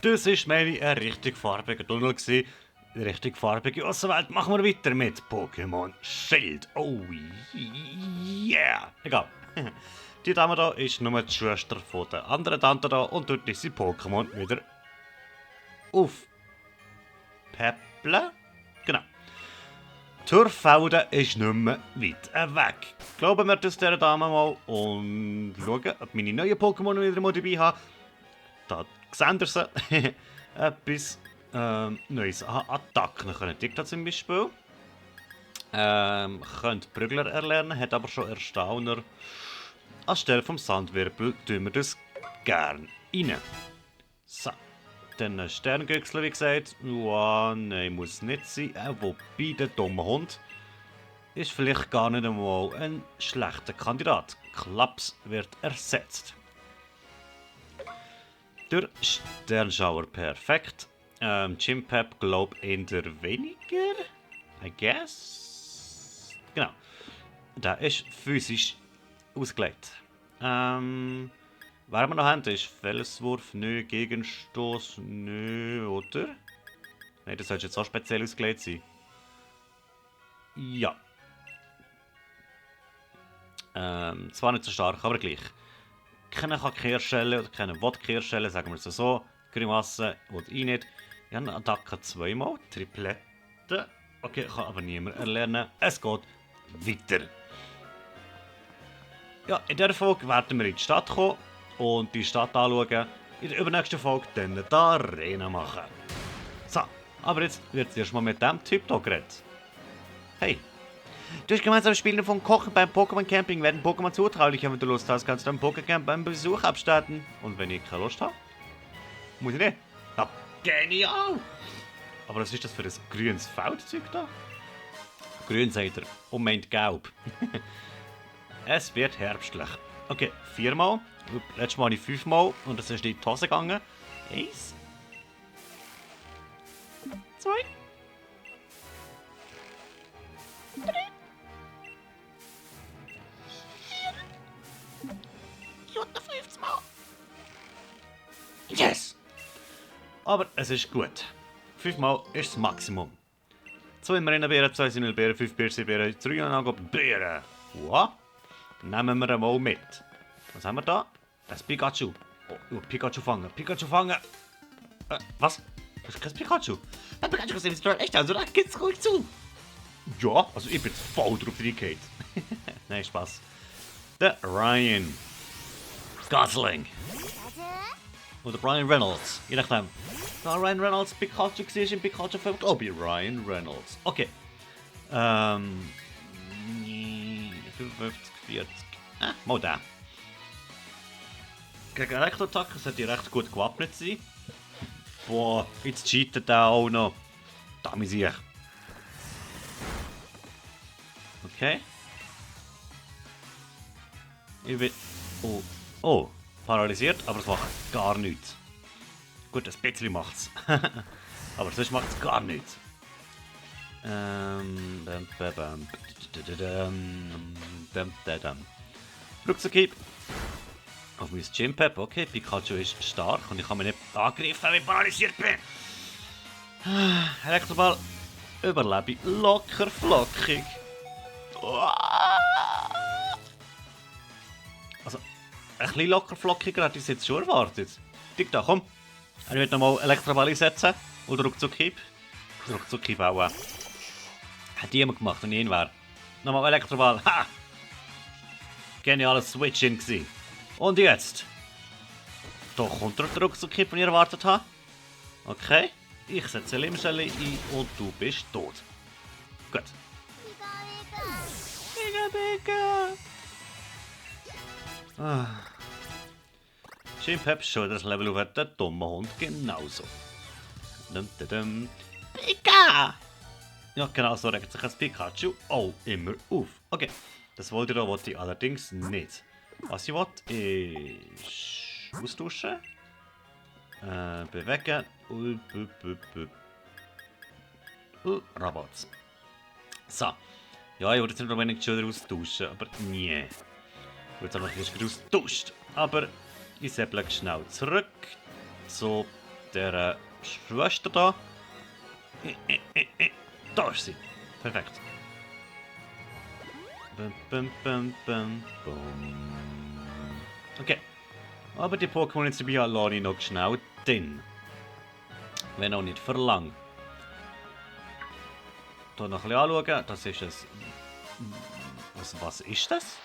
das war meine ein richtig farbiger Tunnel. Eine richtig farbige Außenwelt. Machen wir weiter mit Pokémon Schild. Oh yeah. Egal. Die Dame da ist nur die Schwester von der anderen Tante da und dort ist sie Pokémon wieder aufpäppeln. Genau. Turffelden ist nicht mehr weit weg. Glauben wir das dieser Dame mal und schauen, ob meine neuen Pokémon wieder mal dabei haben. Da sehen ihr sie. Etwas Neues. Aha, Attacken können die da zum Beispiel. Könnt Prügler erlernen, hat aber schon Erstauner. Anstelle vom Sandwirbel tun wir das gern rein. So. Dann Sterngüchsel, wie gesagt. Ja, nein, muss nicht sein. Wobei der dumme Hund ist vielleicht gar nicht einmal ein schlechter Kandidat. Klaps wird ersetzt. Durch Sternschauer perfekt. Chimpep glaub eher weniger. I guess. Genau. Der ist physisch ausgelegt. Was wir noch haben, ist Felswurf, nö, Gegenstoß, nö, oder? Nein, das sollte jetzt auch speziell ausgelegt sein. Ja. Zwar nicht so stark, aber gleich. Keiner kann Kehrstellen oder keiner will Kehrstellen, sagen wir es so. Grimasse will ich nicht. Ich habe eine Attacke zweimal, Triplette. Okay, kann aber niemand erlernen. Es geht weiter. Ja, in dieser Folge werden wir in die Stadt kommen und die Stadt anschauen. In der übernächsten Folge dann die Arena machen. So, aber jetzt wird es erstmal mit dem Typ hier geredet. Hey. Durch gemeinsames Spielen von Kochen beim Pokémon Camping werden Pokémon zutraulicher. Wenn du Lust hast, kannst du dein Pokécamp beim Besuch abstarten. Und wenn ich keine Lust habe, muss ich nicht. Ja, genial! Aber was ist das für ein grünes Feldzeug da? Grün sagt er und meint gelb. Es wird herbstlich. Okay, 4-mal. Letztes Mal habe ich 5-mal und es ist in die Hose gegangen. 1. 2. 3. 50 Mal. Yes! Aber es ist gut. 5-mal ist das Maximum. 2 Marinebeeren, 2 Simmelbeeren, 5 Birsebeeren, 3 Anago-Beeren. Wow! Nehmen wir mal mit. Was haben wir da? Das Pikachu. Oh, Pikachu fangen. Pikachu fangen. Was? Das ist kein Pikachu. Ein Pikachu sieht doch echt aus, oder? Geht's ruhig zu. Ja, also ich bin voll drauf reingehauen. Nein, Spaß. Der Ryan Gosling. Oder Ryan Reynolds. Je nachdem. Da Ryan Reynolds Pikachu war im Pikachu-Film, glaube ich Ryan Reynolds. Okay. 55, 40. Mal den. Gegen Elektroattacken sollte ich recht gut gewappnet sein. Boah, jetzt cheatet der auch noch. Da muss ich. Okay. Ich bin. Oh, paralysiert, aber es macht gar nichts. Gut, ein bisschen macht's. Aber sonst macht's gar nichts. Rucksack auf mein Chimpep. Okay, Pikachu ist stark und ich kann mich nicht angreifen, wenn ich paralysiert bin. Elektroball überlebe ich locker flockig. Also, ein bisschen locker flockiger hätte ich es jetzt schon erwartet. Tick da, komm. Ich will nochmal Elektroball einsetzen. Oder Ruckzuckhieb. Ruckzuckhieb auch. Hat jemand gemacht, wenn ich ihn wäre. Nochmal Elektroball. Ha! Geniales Switch-In gewesen. Und jetzt? Da kommt der Ruckzuckhieb, den ich erwartet habe. Okay. Ich setze Limschelle ein und du bist tot. Gut. Pika. Chimpep schon das Level auf der dumme Hund genauso. Pika! Ja, genau so regt sich ein Pikachu auch immer auf. Okay, das wollte ich allerdings nicht. Was ich will, ist austauschen. Bewegen. Rabatz. So. Ja, ich würde jetzt nicht unbedingt schon austauschen, aber nie. Ich würde es einfach nicht austauscht. Aber ich säble schnell zurück. So der Schwester da. Da ist sie. Perfekt. Bum, bum, bum, bum, bum. Okay. Aber die Pokémon jetzt dabei lasse ich noch schnell drin. Wenn auch nicht verlang. Hier noch ein bisschen anschauen. Das ist es. Was ist das?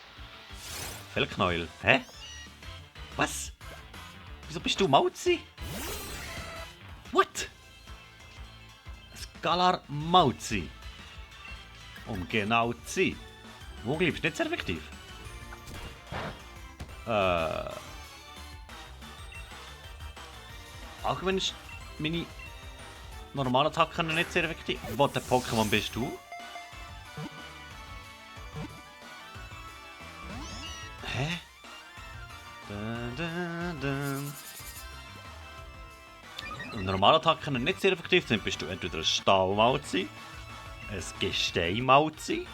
Fellknäuel. Hä? Was? Wieso bist du Mauzi? What? Scalar Mauzi. Um genau zu sein. Wo bleibst du nicht sehr effektiv? Allgemein ist meine normale Attacke nicht sehr effektiv. Was der Pokémon bist du? Hä? Wenn normale Attacken nicht sehr effektiv sind, bist du entweder ein Stahlmauzi, ein Gesteinmauzi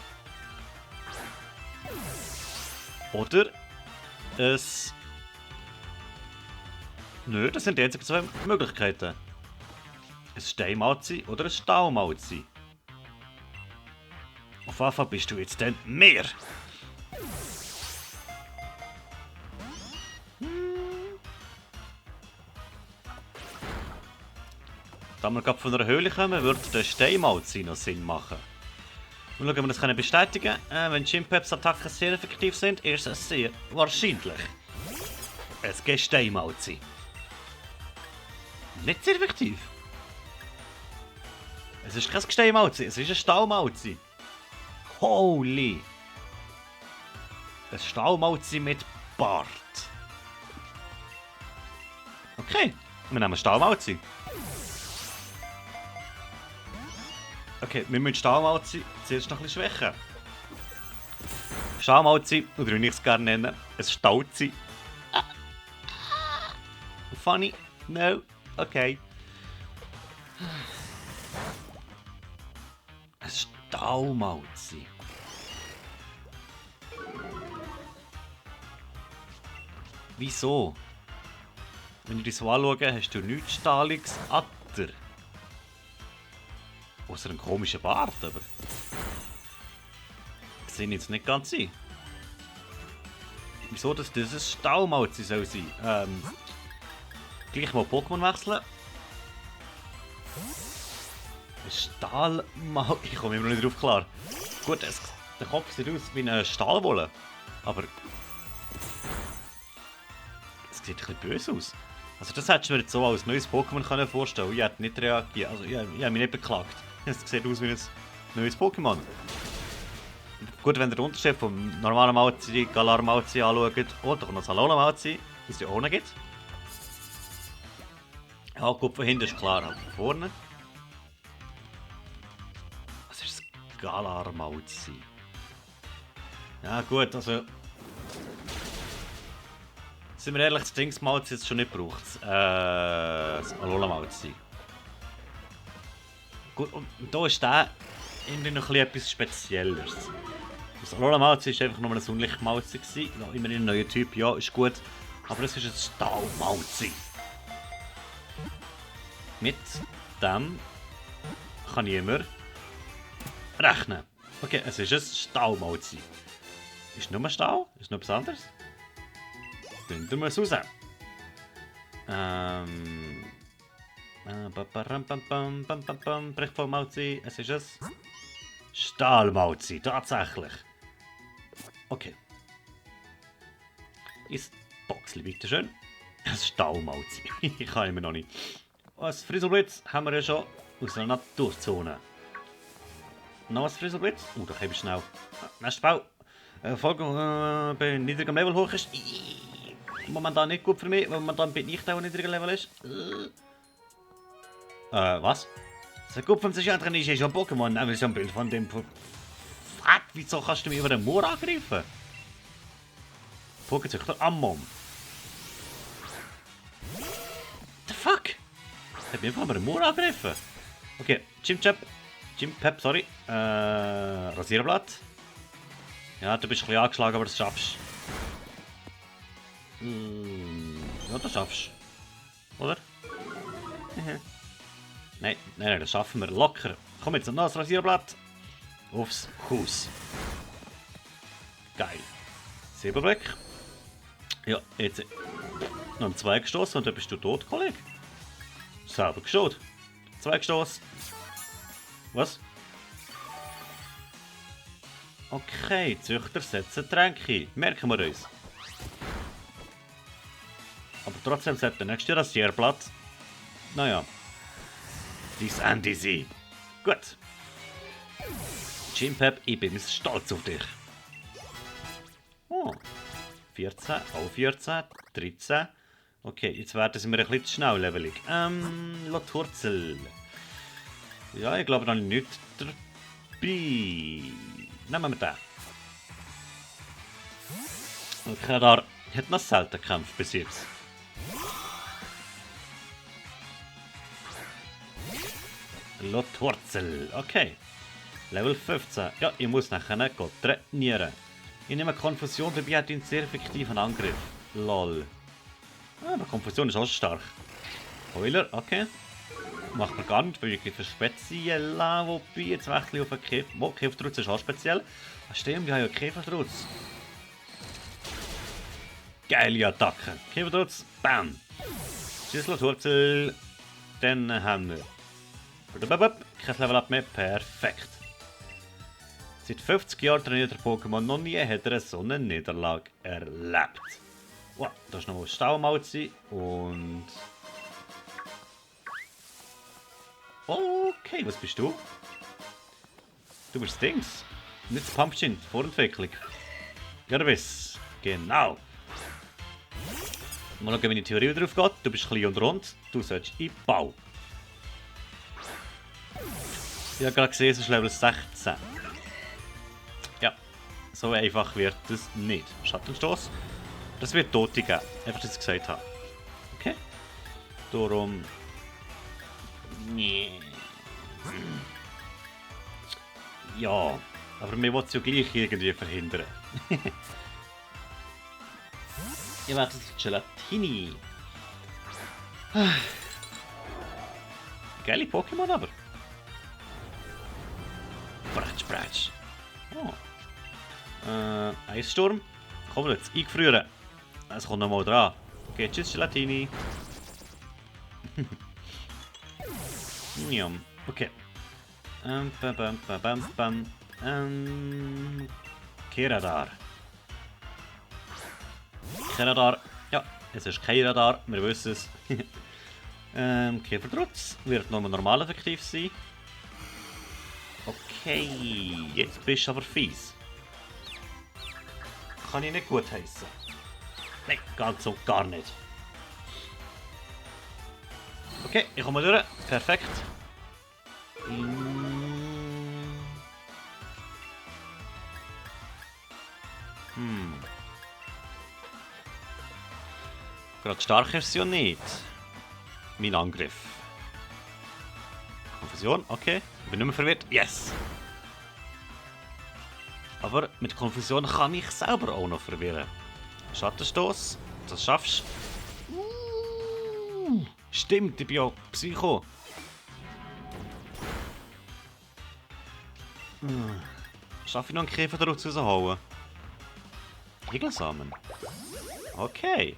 oder ein... Nö, das sind die einzigen zwei Möglichkeiten. Ein Steinmauzi oder ein Stahlmauzi. Auf jeden Fall bist du jetzt dann mehr. Da wir gerade von einer Höhle kommen, würde der Steinmauzi noch Sinn machen. Und schauen, ob wir das bestätigen können. Wenn Chimpeps Attacken sehr effektiv sind, ist es sehr wahrscheinlich ein Gesteinmauzi. Nicht sehr effektiv. Es ist kein Gesteinmauzi, es ist ein Stahlmauzi. Holy! Ein Stahlmauzi mit Bart. Okay, wir nehmen Stahlmauzi. Okay, wir müssen Stahlmauzi zuerst noch ein bisschen schwächen. Stahlmauzi, oder wie ich es gerne nenne, ein Stauzi. Funny? No? Okay. Ein Stahlmauzi. Wieso? Wenn ich das so anschaue, hast du nichts Stahliges Atter. Außer einen komischen Bart, aber... Das sind jetzt nicht ganz sein. Wieso, dass das ein Stahlmauzi soll sein? Gleich mal Pokémon wechseln. Ein Stahlmauzi... Ich komme immer noch nicht drauf klar. Gut, der Kopf sieht aus wie eine Stahlwolle. Aber... Es sieht ein bisschen böse aus. Also das hättest du mir jetzt so als neues Pokémon vorstellen können. Ich hätte nicht reagiert. Also ich habe mich nicht beklagt. Es sieht aus wie ein neues Pokémon. Gut, wenn ihr den Unterschied vom normalen Mauzi, Galar Mauzi anschaut oder noch Alola Mauzi, was es ja auch noch gibt. Ja, gut, von hinten ist klar, aber von vorne. Was ist das Galar Mauzi? Ja gut, also... Sind wir ehrlich, das Dingsmauzi jetzt schon nicht braucht. Das Alola Mauzi. Gut, und da ist der irgendwie noch etwas Spezielleres. Das Alola Mauzi war einfach nur ein Sonnenlicht-Mauzi. Ja, immerhin ein neuer Typ, ja, ist gut. Aber es ist ein Stahl-Mauzi. Mit dem kann ich immer rechnen. Okay, es ist ein Stahl-Mauzi. Ist es nur Stahl? Ist es noch etwas anderes? Finden wir es raus. Brechvollmauzi, es ist es. Stahlmauzi, tatsächlich. Okay. Ist Boxli, bitteschön. Ein Stahlmauzi. Ich kann immer noch nicht. Ein Frizzleblitz haben wir ja schon aus einer Naturzone. Noch ein Frizzleblitz. Da habe ich schnell. Nächster Bau. Folge bei niedrigem Level hoch ist. Momentan nicht gut für mich, weil momentan bin ich da, wo niedriger Level ist. Was? Das gut vom Sicherheit ist schon Pokémon, nehmen wir so ein Bild von dem... Fuck, wieso kannst du mich über den Moor angreifen? Pokezüchter Ammon. The fuck? Hat mich einfach über den Moor angegriffen. Okay, Chimpep, sorry. Rasierblatt. Ja, du bist ein bisschen angeschlagen, aber das schaffst du. Ja, das schaffst du. Oder? Nein, das schaffen wir locker. Komm jetzt, noch das Rasierblatt. Aufs Haus. Geil. Silberblick. Ja, jetzt noch ein Zweigstoß und dann bist du tot, Kollege. Selber geschaut. Zweigstoß. Was? Okay, Züchter setzen Tränke. Merken wir uns. Aber trotzdem sollte der nächste Rasierblatt. Naja. Dies Ende sein. Gut. Chimpep, ich bin stolz auf dich. Oh. 14, auch 14, 13. Okay, jetzt werden sie mir ein bisschen zu schnell levelig. Lotwurzel. Ja, ich glaube, dann nicht dabei. Nehmen wir den. Und Kadar hat noch selten gekämpft bis jetzt. Lotwurzel, okay. Level 15. Ja, ich muss nachher trainieren. Ich nehme Konfusion, dabei hat ihn sehr effektiven Angriff. Lol. Ah, aber Konfusion ist auch stark. Heuler, okay. Macht man gar nicht, weil ich für speziell, wobei jetzt wechsle ich auf einen Käfer. Oh, Käfertrutz ist auch speziell. Ah, stimmt, wir haben ja Käfertrutz. Geile Attacke. Käfertrutz, bam. Schüsselwurzel. Dann haben wir. Kein Level Up mehr, perfekt. Seit 50 Jahren trainiert der Pokémon, noch nie hat er so eine Niederlage erlebt. Wow, da ist noch mal Staumalz und... Okay, was bist du? Du bist Dings. Nicht das Pumpkin, Vorentwicklung. Ja, du bist. Genau. Mal schauen, wie die Theorie drauf geht. Du bist klein und rund. Du sollst in Bau. Ich habe gerade gesehen, es ist Level 16. Ja, so einfach wird es nicht. Schattenstoß. Das wird Tote geben. Einfach, dass ich es gesagt habe. Okay. Darum... Nee. Ja, aber mir will es ja gleich irgendwie verhindern. Ich werde jetzt Gelatini. Geile Pokémon aber. Bratsch, bratsch. Oh. Eissturm. Komm jetzt, eingefrieren. Es kommt noch mal dran. Okay, tschüss Gelatini. Njom. Okay. Keradar. Keradar. Ja, es ist kein Radar, wir wissen es. Käfertrutz wird nochmal normal effektiv sein. Okay, jetzt bist du aber fies. Kann ich nicht gut heißen. Nein, ganz und gar nicht. Okay, ich komme durch. Perfekt. Gerade stark ist sie ja nicht. Mein Angriff. Konfusion, okay. Ich bin nicht mehr verwirrt. Yes! Aber mit Konfusion kann ich selber auch noch verwirren. Schattenstoß, das schaffst du. Stimmt, ich bin auch Psycho. Schaffe ich noch einen Käfer daraus rauszuhauen? Igelsamen. Okay.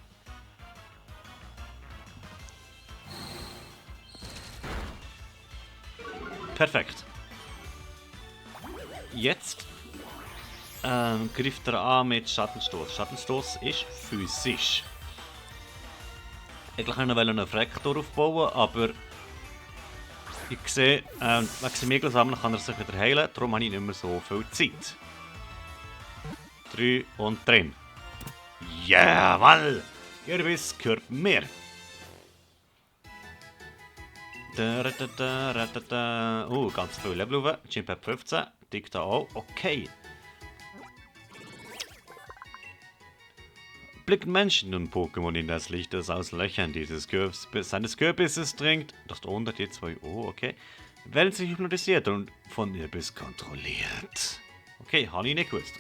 Perfekt. Jetzt greift er an mit Schattenstoß. Schattenstoß ist physisch. Eigentlich wollte ich einen Reflektor aufbauen, aber ich sehe, wegen dem Igelsamen kann er sich wieder heilen, darum habe ich nicht mehr so viel Zeit. 3 und drin. Jawohl! Gerbis gehört mir. Ganz viel Level rauf. Chimpep 15. Dick da auch. Okay. Blicken Menschen und Pokémon in das Licht, das aus Löchern seines Kürbisses dringt. Doch unter die zwei. Oh, okay. Werden sich hypnotisiert und von Irbis kontrolliert. Okay, habe ich nicht gewusst.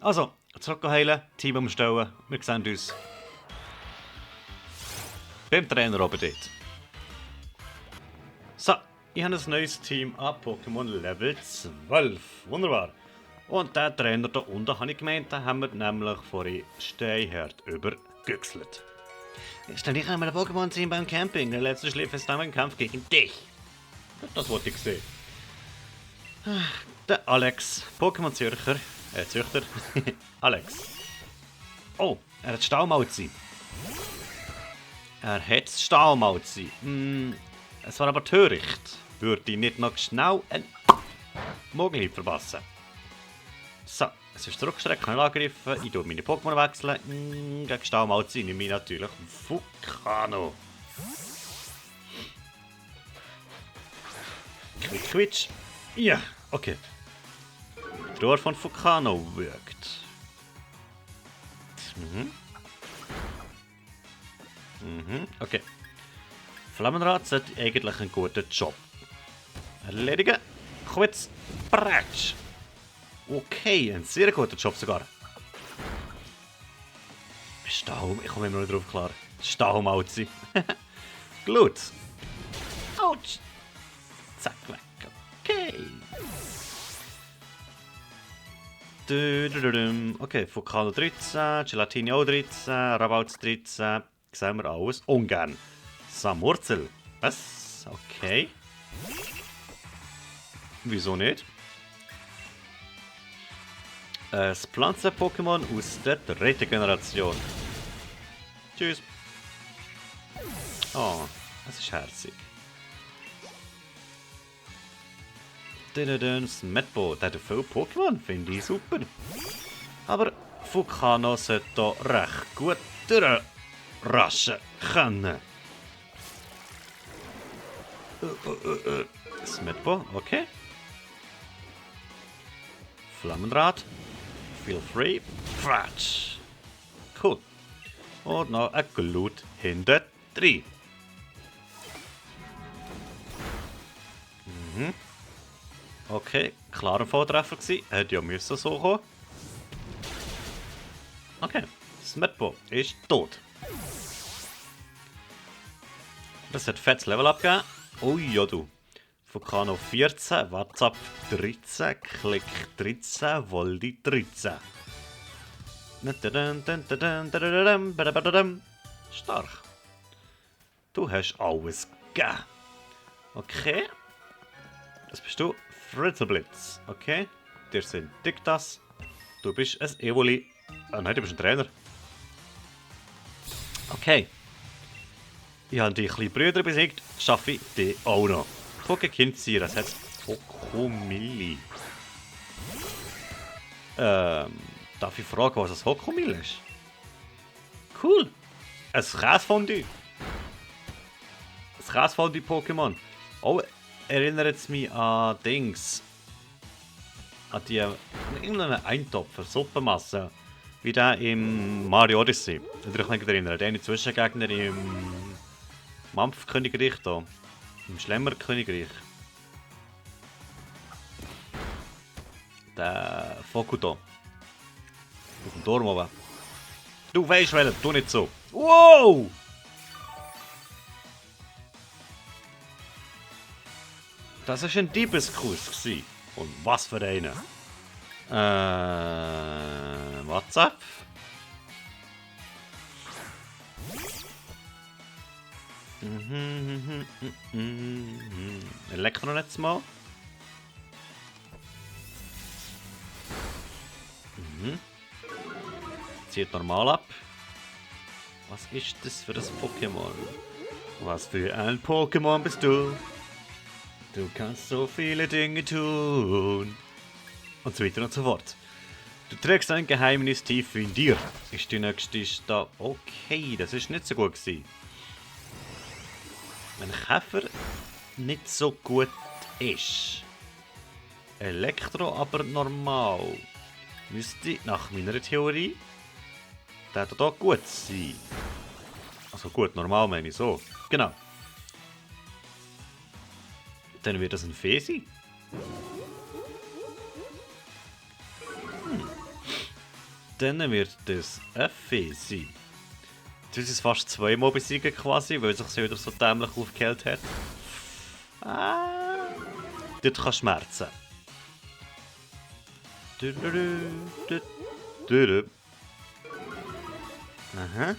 Also, zurückheilen, Team umstellen. Wir sehen uns beim Trainer oben dort. Ich habe ein neues Team an Pokémon Level 12. Wunderbar. Und der Trainer da unten, habe ich gemeint, den haben wir nämlich vorhin steinhart übergüchselt. Stell dich einmal ein Pokémon-Team beim Camping. Der letzte Schliff ist dann im Kampf gegen dich. Das wollte ich sehen. Der Alex, Pokémon-Züchter. Züchter. Alex. Oh, er hat Stahlmalzi. Es war aber töricht. Würde ich nicht noch schnell ein Mogli verpassen. So, es ist zurückgestreckt, kann ich angreifen. Ich tue meine Pokémon wechseln. Gegen Stahlmalzi nehme ich natürlich Vulcano. Quitsch. Ja, okay. Die Rohr von Vulcano wirkt. Okay. Flammenrad sollte eigentlich einen guten Job erledigen. Quitsch. Bratsch. Okay, ein sehr guter Job sogar. Stahl, ich komme immer noch drauf klar. Stahlmalzi. Gut. Autsch. Zack, weg. Okay. Okay, Vulcano 13, Gelatini auch 13, Rabauz 13. Sehen wir alles. Ungern. Samurzel. Was? Okay. Wieso nicht? Das Pflanzen-Pokémon aus der dritten Generation. Tschüss. Oh, das ist herzig. Smetbo, der hat viele Pokémon, finde ich super. Aber Vulcano sollte hier recht gut durchraschen können. Smetbo, okay. Flammenrad. Feel free. Quatsch. Cool. Und noch ein Glut hinter drin. Okay, klarer Vortreffer gewesen. Hätte ja müssen so kommen. Okay, Smetbo ist tot. Das hat fettes Level abgegeben. Ui, ja du. Vulcano 14, WhatsApp 13, Klick 13, Voldi 13. Stark. Du hast alles gegeben. Okay. Das bist du. Fritzlblitz. Okay. Dir sind Diktas. Du bist ein Evoli. Ah nein, du bist ein Trainer. Okay. Ich habe die kleinen Brüder besiegt. Schaffe ich die auch noch. Pokékindzieher, das heißt Hokomilli. Darf ich fragen, was das Hokomilli ist? Cool. Ein Käsefondue. Ein Käsefondue-Pokémon. Oh, erinnert es mich an Dings. An die irgendeinen Eintopf, Suppenmasse. Wie der im Mario Odyssey. Wenn ihr euch nicht erinnert. Der Zwischengegner im Mampfkönigreich da. Im Schlemmerkönigreich. Der Fokuto. Auf dem Turm oben. Du weißt welchen, tu nicht so. Wow! Das war ein Diebeskuss. Und was für einen? WhatsApp? Elektronetz mal. Zieht normal ab. Was ist das für das Pokémon? Was für ein Pokémon bist du? Du kannst so viele Dinge tun. Und so weiter und so fort. Du trägst ein Geheimnis tief in dir. Ist die nächste da. Okay, das ist nicht so gut gewesen. Wenn Käfer nicht so gut ist. Elektro aber normal. Müsste nach meiner Theorie der hier gut sein. Also gut, normal meine ich so. Genau. Dann wird das ein Fee sein. Dann wird das ein Fee sein. Jetzt ist es fast zweimal besiegen quasi, weil sich wieder so dämlich aufgehellt hat. dort kann schmerzen. Aha.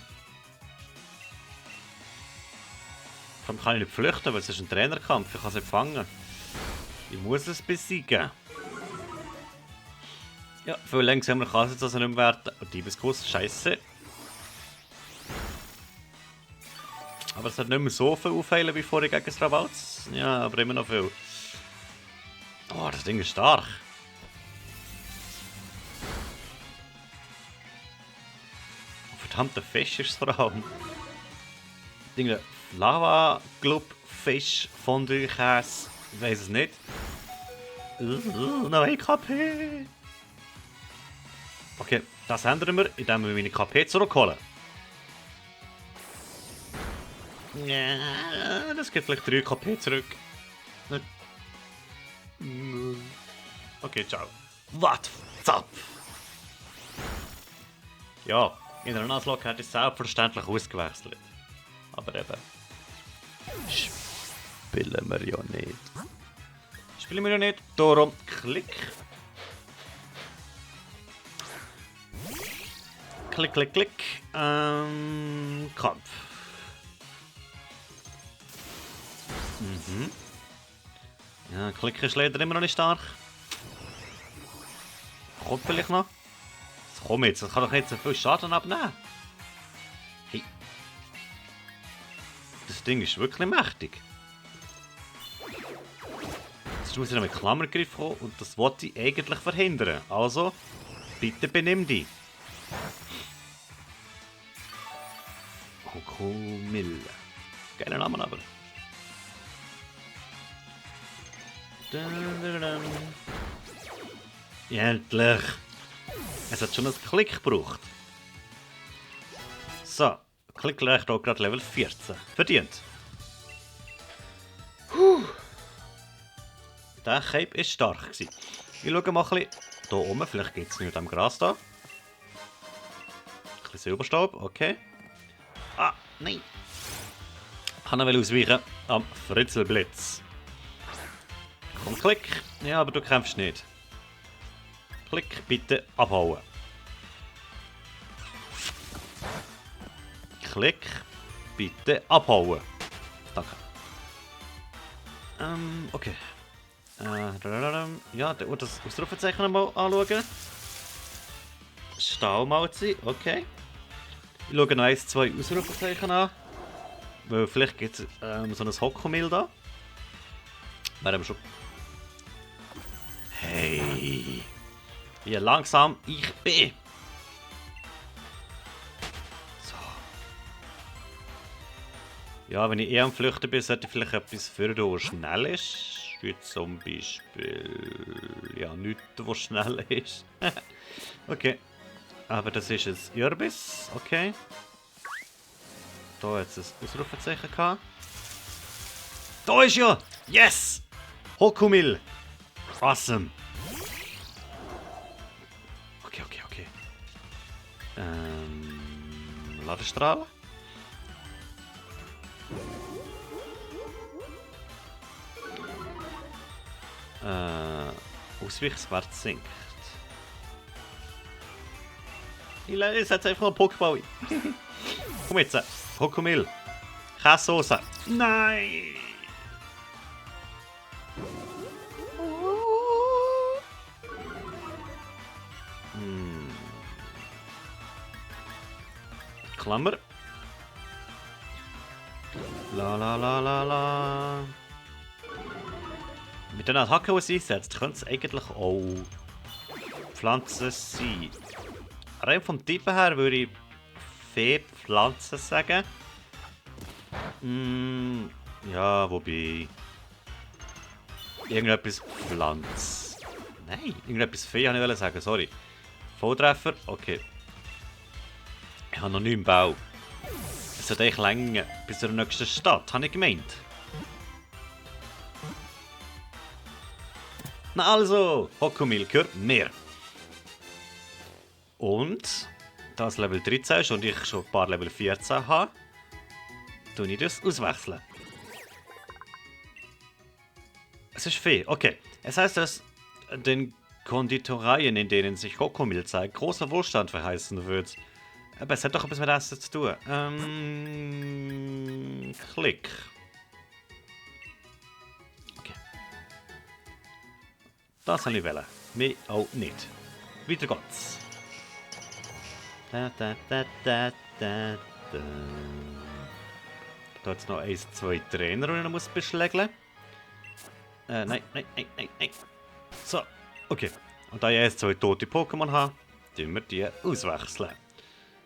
Dann kann ich nicht flüchten, weil es ist ein Trainerkampf. Ich kann es nicht fangen. Ich muss es besiegen. Ja, viel langsamer kann es jetzt also nicht mehr werden. Und Diebeskuss, scheiße. Aber es hat nicht mehr so viel aufheilen wie vorher gegen das Rabauz. Ja, aber immer noch viel. Oh, das Ding ist stark. Verdammter Fisch ist es vor allem. Dinge Lava, Club, Fisch, Fondue, Käse. Ich weiß es nicht. Noch 1 KP. Okay, das ändern wir, indem wir meine KP zurückholen. Ja, das gibt vielleicht 3 KP zurück. Okay, ciao. Was? Zapf! Ja, in der Naslok hätte ich selbstverständlich ausgewechselt. Aber eben. Spielen wir ja nicht. Spielen wir ja nicht. Darum klick. Klick, klick, klick. Kampf. Mhm. Ja, Klick ist leider immer noch nicht stark. Kommt vielleicht noch. Komm jetzt, das kann doch nicht so viel Schaden abnehmen. Hey. Das Ding ist wirklich mächtig. Jetzt muss ich noch mit Klammergriff kommen und das wollte ich eigentlich verhindern. Also, bitte benimm dich. Hokomil. Geiler Name aber. Ja, endlich! Es hat schon einen Klick gebraucht. So, Klick leicht auch gerade Level 14. Verdient. Der Cape war stark. Ich schaue mal ein bisschen hier oben, vielleicht gibt es nicht am Gras da. Ein bisschen Silberstaub, okay. Ah, nein! Kann er ausweichen am Fritzelblitz. Komm, Klick. Ja, aber du kämpfst nicht. Klick, bitte abhauen. Klick, bitte abhauen. Danke. Okay. Ja, der das Ausrufezeichen mal anschauen. Stahlmalzi, okay. Ich schaue noch 1, 2 Ausrufezeichen an. Weil vielleicht gibt es so ein Hokomil da. Wäre aber schon. Hey! Wie langsam ich bin! So. Ja, wenn ich eher am Flüchten bin, sollte ich vielleicht etwas für das schnell ist. Wie zum Beispiel. Ja, nichts, was schnell ist. Okay. Aber das ist ein Irbis, okay. Da hat es ein Ausrufezeichen gehabt. Da ist ja! Yes! Hokomil! Awesome! Okay. Ladestrahl. Ausweichswert sinkt. Ich setze jetzt einfach noch einen Pokéball ein. Komm jetzt, Hokomil. Käsesoße. Nein! Klammer. La. Mit den Attacken, die sie einsetzt, könnte es eigentlich auch Pflanzen sein. Rein vom Typen her würde ich Fee-Pflanzen sagen. Ja, wobei. Irgendetwas Pflanz. Nein, irgendetwas Fee wollte ich sagen, sorry. Volltreffer, okay. Ich habe noch 9 Bau. Es sollte eigentlich länger bis zur nächsten Stadt, habe ich gemeint. Na also, Hokomil gehört mir. Und, da es Level 13 ist und ich schon ein paar Level 14 habe, tue ich das auswechseln. Es ist Fee, okay. Es heißt, dass den Konditoreien, in denen sich Schokomilch zeigt, großer Wohlstand verheißen wird. Aber es hat doch etwas mit das zu tun. Klick. Okay. Das soll ich wählen. Mehr auch nicht. Weiter geht's. Da, da, da, da, da, da. Da hat es noch 1, 2 Trainer, die ich noch beschlägeln muss. Nein. So, okay. Und da ich jetzt 2 tote Pokémon habe, tun wir die auswechseln.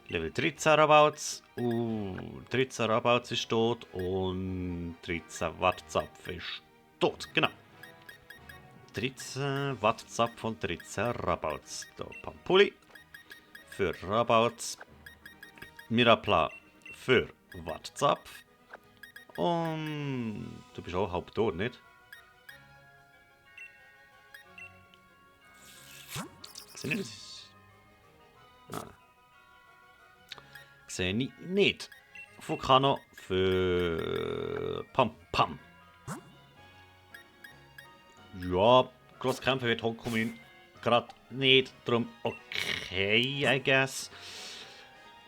Level 13 Rabouts. 13 Rabouts ist tot und 13 Wattzapf ist tot. Genau. 13 Wattzapf und 13 Rabouts. Da Pampuli für Rabouts. Mirapla für Wattzapf. Und du bist auch halb tot, nicht? Sehe ich sehe ich nicht. Vulcano für Pam Pam. Ja, Grosskämpfe wird Hokumin gerade nicht. Darum okay, I guess.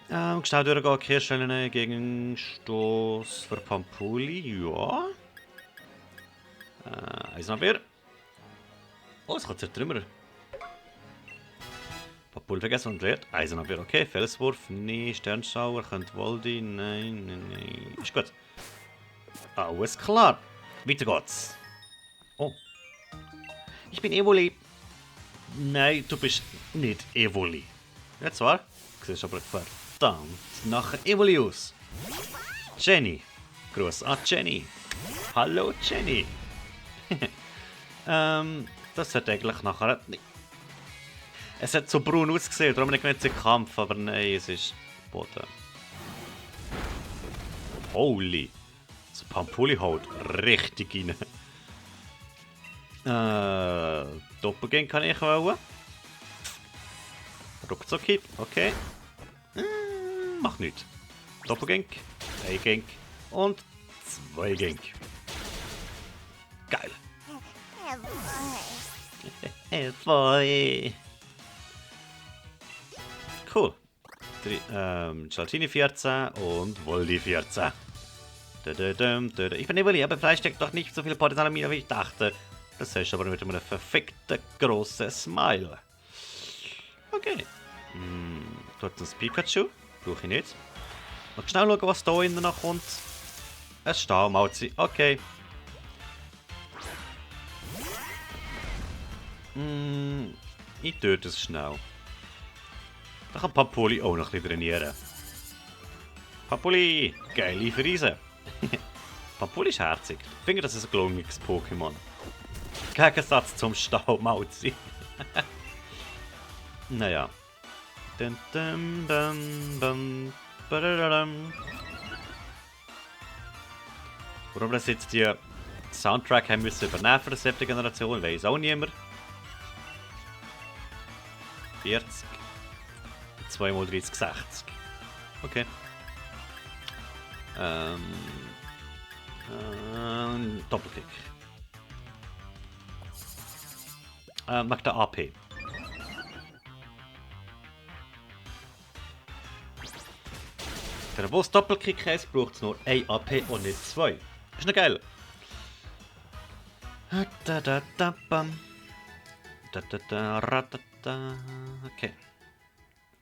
Schnell durchgehen, Kehrstellen gegen Stoß für Pampuli. Ja. Eisenabwehr. Oh, es kann zertrümmern. Pampuli vergessen und leert. Eisenabwehr, okay. Felswurf, nee. Sternschauer, könnte Voldi. Nein. Ist gut. Alles klar. Weiter geht's. Oh. Ich bin Evoli. Nein, du bist nicht Evoli. Ja, zwar. Du siehst aber verdammt nach Evoli aus. Jenny. Gruß an Jenny. Hallo Jenny. Das hat eigentlich nachher... Es hat so braun ausgesehen, darum nicht den Kampf, aber nein, es ist Boden. Holy. So Pampuli haut richtig rein. Doppelgang kann ich wollen. Ruckzuck-Hit, okay. Macht nichts. Doppelgang, 1 Gang und 2 Gang. Geil. Boy. Cool. Gelatini 14 und Voldi 14. Ich bin Evoli, aber vielleicht steckt doch nicht so viel Potenzial in mir, wie ich dachte. Das ist aber mit einem perfekten grossen Smile. Okay. Dort ein Pikachu. Brauche ich nicht. Mal schnell schauen, was da innen noch kommt. Ein Stahlmauzi. Okay. Ich töte es schnell. Da kann Pampuli auch noch ein bisschen trainieren. Pampuli! Geile Friese! Pampuli ist herzig. Ich finde, das ist ein gelungenes Pokémon. Gegensatz zum Stahlmauzi. Naja. Warum das jetzt die Soundtrack haben müssen übernehmen für die 7. Generation, weiss auch niemand. 40. 2 mal 30, 60. Okay. Doppelklick. Macht der AP. Der Boss Doppelkick heißt, braucht es nur 1 AP und nicht 2. Ist noch geil. Okay.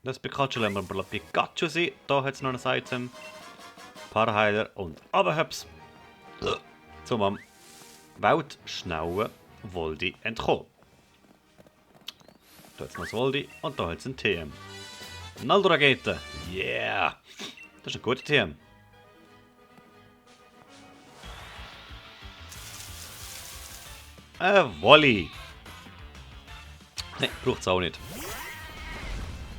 Das Pikachu lassen wir bei Pikachu sein. Da hat es noch ein Item. Paraheiler und Aberhöps. Zum am weltschnellen Voldi entkommen. Da hat es noch das Voldi und da hat es ein TM. Naldo-Rakete. Yeah! Das ist ein guter TM. Wolli. Ne, braucht es auch nicht.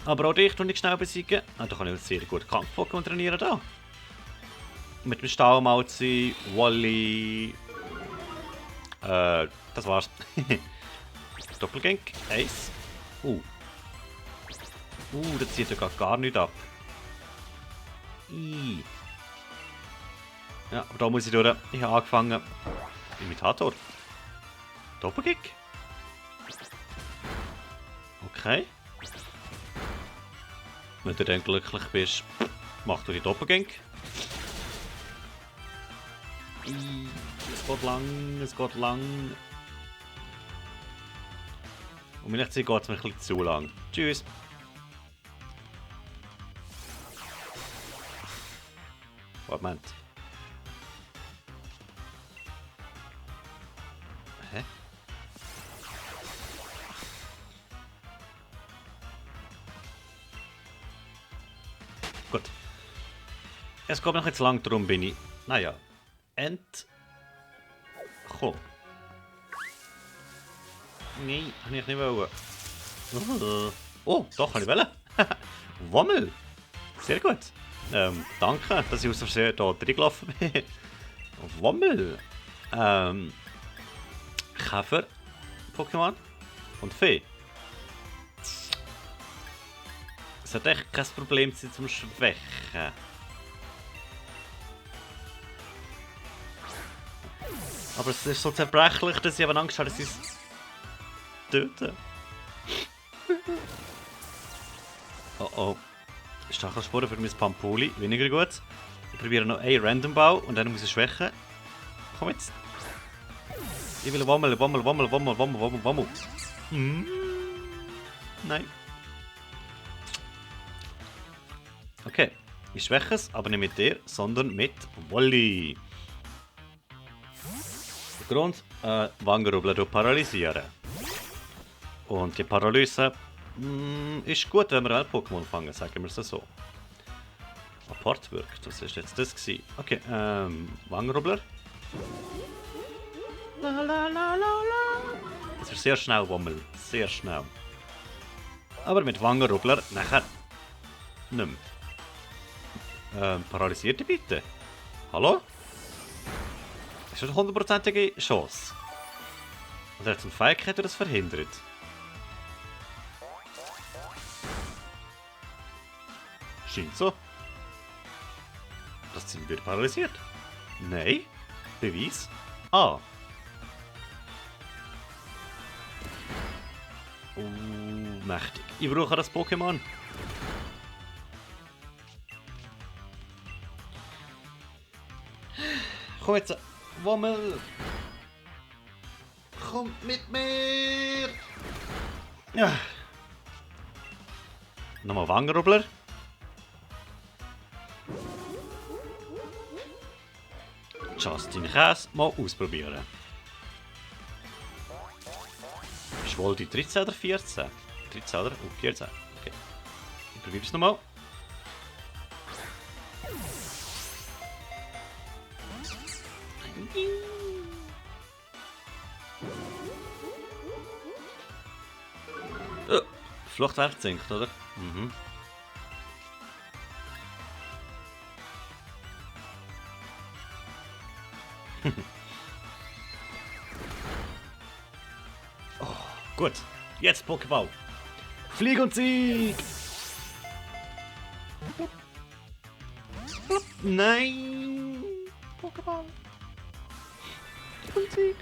Aber auch dich tue ich schnell besiegen. Da kann ich einen sehr guten Kampf-Pokémon trainieren. Da. Mit dem Stahlmauzi, Wolli. Das war's. Doppelgang. 1. Das zieht ja gar nicht ab. Ja, aber da muss ich durch. Ich habe angefangen. Imitator. Doppelkick? Okay. Wenn du dann glücklich bist, mach du die Doppelkick. Es geht lang, es geht lang. Und vielleicht geht es mir ein bisschen zu lang. Tschüss. Moment. Hä? Gut. Es geht noch jetzt lang, darum bin ich... Naja. Komm. Nein, habe ich nicht wollen. Oh, doch, kann ich wollen. Wommel. Sehr gut. Danke, dass ich aus Versehen hier reingelaufen bin. Wommel. Käfer. Pokémon. Und Fee. Es hat echt kein Problem sein zum Schwächen. Aber es ist so zerbrechlich, dass ich aber Angst habe, dass ich es töten. Oh oh. Stachelspuren für mein Pampuli, weniger gut. Ich probiere noch einen Random-Bau und dann muss ich schwächen. Komm jetzt. Ich will Wommel, Wommel, Wommel, Wommel, Wommel, Wommel, Wommel. Nein. Okay. Ich schwäche es, aber nicht mit dir, sondern mit Wolli. Der Grund, Wangenrubler paralysieren. Und die Paralyse ist gut, wenn wir Pokémon fangen, sagen wir es so. Apart wirkt, was ist jetzt das gewesen? Okay, Wangenrubler. Das ist sehr schnell, Wommel. Sehr schnell. Aber mit Wangenrubler nachher nicht mehr. Paralysierte bitte. Hallo? Das ist eine 100%ige Chance. Und er hat eine Fähigkeit, die das verhindert. Scheint so. Das Ziel wird paralysiert. Nein. Beweis. Ah. Mächtig. Ich brauche das Pokémon. Komm jetzt. Wommel. Komm mit mir. Ja. Nochmal Wangenrubler. Justin Käse mal ausprobieren. Ist wohl die 13 oder 14? 13 oder? Oh, 14. Okay. Ich probiere es nochmal. Fluchtwert sinkt, oder? Mhm. Oh, gut. Jetzt Pokéball. Flieg und Sieg! Nein! Pokéball. Flieg und Sieg.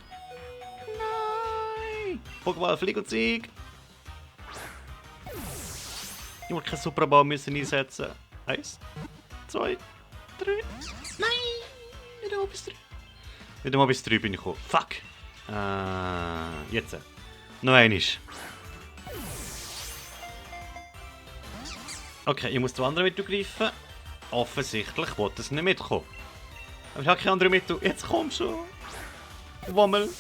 Nein! Pokéball, Flieg und Sieg. Ich muss keinen Superball müssen einsetzen. 1, 2, 3. Nein! Nicht mal bis 3. Nicht mal bis 3 bin ich gekommen. Fuck! Jetzt. Noch einmal. Okay, ich muss die anderen Mittel greifen. Offensichtlich wollte es nicht mitkommen. Aber ich habe keine anderen Mittel. Jetzt komm schon! Wommel!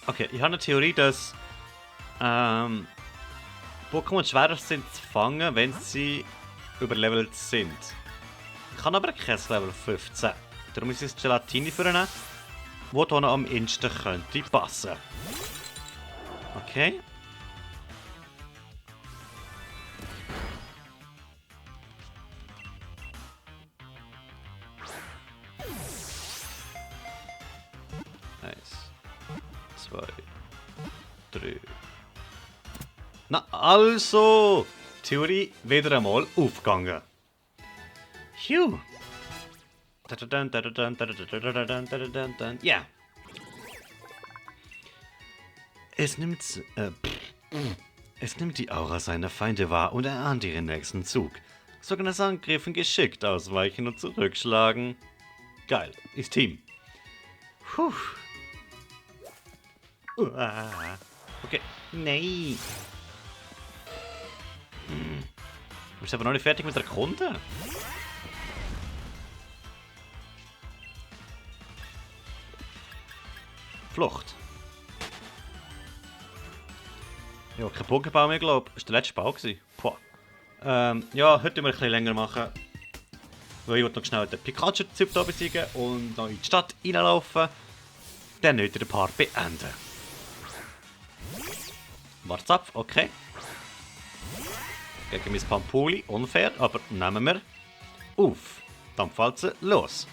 Okay, ich habe eine Theorie, dass Pokémon schwerer sind zu fangen, wenn sie überlevelt sind. Ich habe aber kein Level 15. Darum muss ich das Gelatini vornehmen, das hier noch am ehesten könnte passen. Okay. Eins, 2, 3. Na, also! Theorie wieder einmal aufgegangen. Phew. Ja. Es nimmt, es nimmt die Aura seiner Feinde wahr und erahnt ihren nächsten Zug. So kann es Angriffen geschickt ausweichen und zurückschlagen. Geil, ist Team. Puh. Okay, nein. Du bist aber noch nicht fertig mit der Kunde. Flucht. Ja, kein Pokéball mehr, glaube ich. Das war der letzte Ball. Boah. Ja, heute wir ein bisschen länger machen. Weil ich noch schnell den Pikachu-Typ hier besiegen und noch in die Stadt reinlaufen. Dann nicht den Part beenden. Wart's ab, okay. Gegen mein Pampuli, unfair, aber nehmen wir auf. Dann fällt sie los.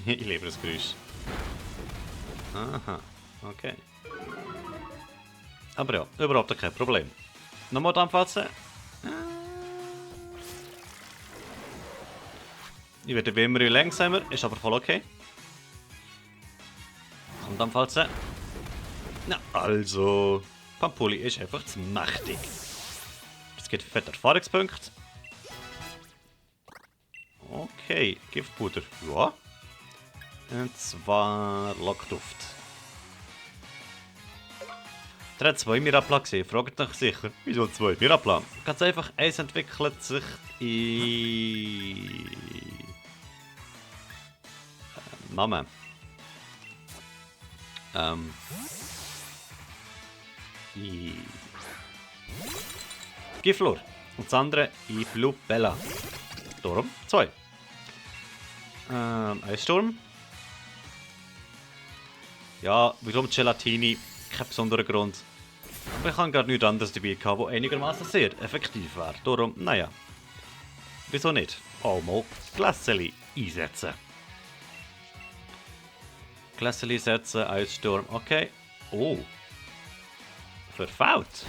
Ich liebe das Geräusch. Aha, okay. Aber ja, überhaupt kein Problem. Nochmal anfassen. Ich werde wie immer langsamer, ist aber voll okay. Kommt anfassen. Na also, Pampuli ist einfach zu mächtig. Es gibt fette Erfahrungspunkte. Okay, Giftpuder. Ja. Und zwar Lockduft. Der hat 2 Mirapla gesehen. Fragt euch sicher, wieso 2 Mirapla? Ganz einfach, eins entwickelt sich in... Name. Giflor. Und das andere in Blubella. Darum 2. Eissturm. Ja, warum Gelatini? Kein besonderer Grund. Aber ich habe gerade nichts anderes dabei gehabt, das einigermaßen sehr effektiv wäre. Darum, naja. Wieso nicht? Auch mal Glässeli einsetzen. Glässeli setzen, Eissturm, okay. Oh. Verfault.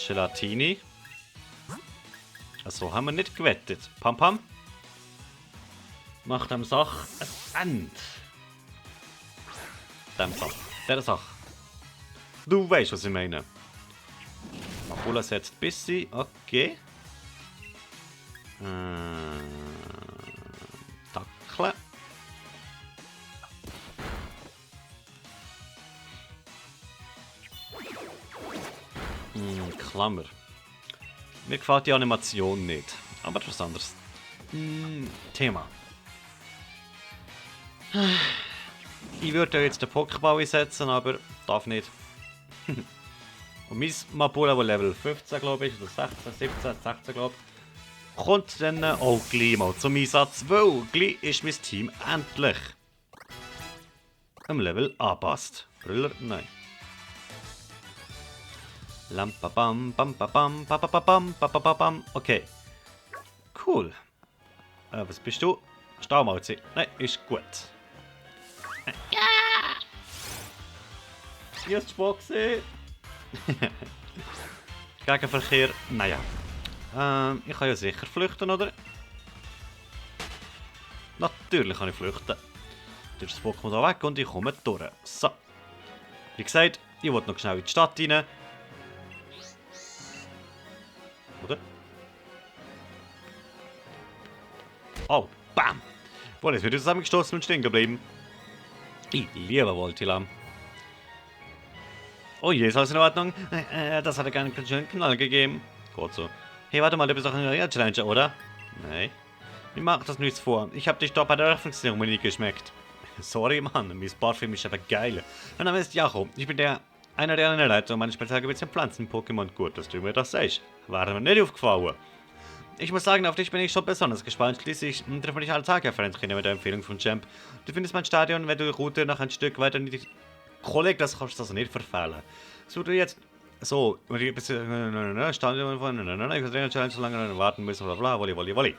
Gelatini. Also haben wir nicht gewettet. Pam Pam. Macht dem Sach ein Ende. Dem Sach. Der Sach. Du weißt, was ich meine. Mapula setzt Bissi. Okay. Tackle. Klammer. Mir gefällt die Animation nicht. Aber etwas anderes. Thema. Ich würde jetzt den Pokéball einsetzen, aber darf nicht. Und mein Mapula, das Level 15 glaube ich, oder 16, 17, 16 glaube ich, kommt dann auch gleich mal zum Einsatz, weil gleich ist mein Team endlich am Level angepasst. Brüller? Nein. Lampabam, bam, bam, bam, bam, bam, bam. Okay. Cool. Was bist du? Staumauzi. Nein, ist gut. Ja! Hier ist die Boxe. Gegenverkehr. Naja. Ich kann ja sicher flüchten, oder? Natürlich kann ich flüchten. Durch das Pokémon da weg und ich komme durch. So. Wie gesagt, ich wollte noch schnell in die Stadt rein. Oder? Oh, bam! Wohl, jetzt wird zusammengestoßen und stehen geblieben. Ich liebe Voltilam. Oh je, ist alles in Ordnung? Das hat er gerne einen schönen Knall gegeben. Gut so. Hey, warte mal, du bist doch ein neuer Challenger, oder? Nein. Mir macht das nichts vor. Ich hab dich doch bei der Eröffnungszeremonie geschmeckt. Sorry, Mann, mein Parfüm ist aber geil. Mein Name ist Jacho. Ich bin einer der Anleiter und meine Spezialgebiet sind Pflanzen-Pokémon. Gut, dass du mir das sagst. War mir nicht aufgefallen. Ich muss sagen, auf dich bin ich schon besonders gespannt. Schließlich treffen wir dich alle Tage, Herr Freundchen, mit der Empfehlung von Champ. Du findest mein Stadion, wenn du die Route noch ein Stück weiter nicht... Kollege, das kannst du also nicht verfehlen. So, du jetzt... So, Stadion von... Ich kann Challenge so lange warten müssen, bla bla, wolli.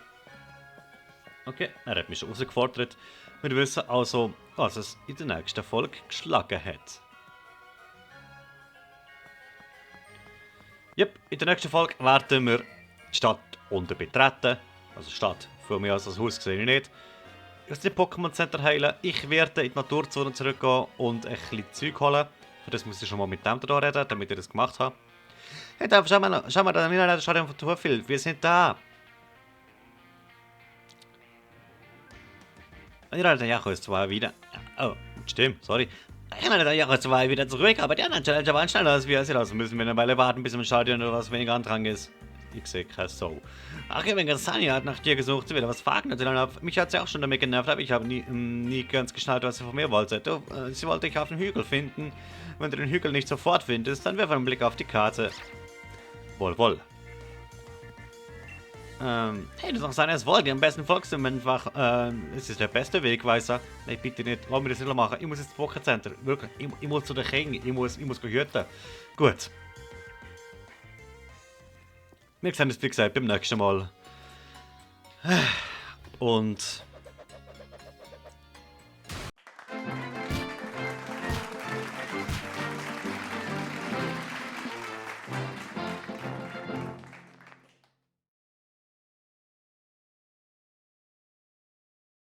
Okay, er hat mich schon herausgefordert. Wir wissen also, was es in der nächsten Folge geschlagen hat. Yep, in der nächsten Folge werden wir die Stadt unten betreten. Also die Stadt, von mir aus das Haus sehe ich nicht. Aus dem Pokémon Center heilen. Ich werde in die Naturzone zurückgehen und ein bisschen Zeug holen. Für das muss ich schon mal mit dem da reden, damit ich das gemacht habe. Hey, da, schau mal, da in das Stadion von Turfield. Wir sind da. Und die Leute, ja, ist zwar wieder. Oh, stimmt, sorry. Ja, der Jahre 2 wieder zurück, aber die anderen Challenger waren schneller als wir. Also müssen wir eine Weile warten, bis im Stadion oder was weniger Andrang ist. Ich sehe keine Sau. Ach, wenn Sanja hat nach dir gesucht, sie will was fragen. Mich hat sie auch schon damit genervt, aber ich habe nie ganz geschnallt, was sie von mir wollte. Sie wollte dich auf den Hügel finden. Wenn du den Hügel nicht sofort findest, dann wirf einen Blick auf die Karte. Wohl. Hey, du sagst eines wollt, am besten folgst du ihm einfach. Es ist der beste Wegweiser. Nein, bitte nicht, lass mich das nicht machen. Ich muss ins Pokécenter. Wirklich, ich muss zu den King. Ich muss hüten. Gut. Wir sehen uns, wie gesagt, beim nächsten Mal. Und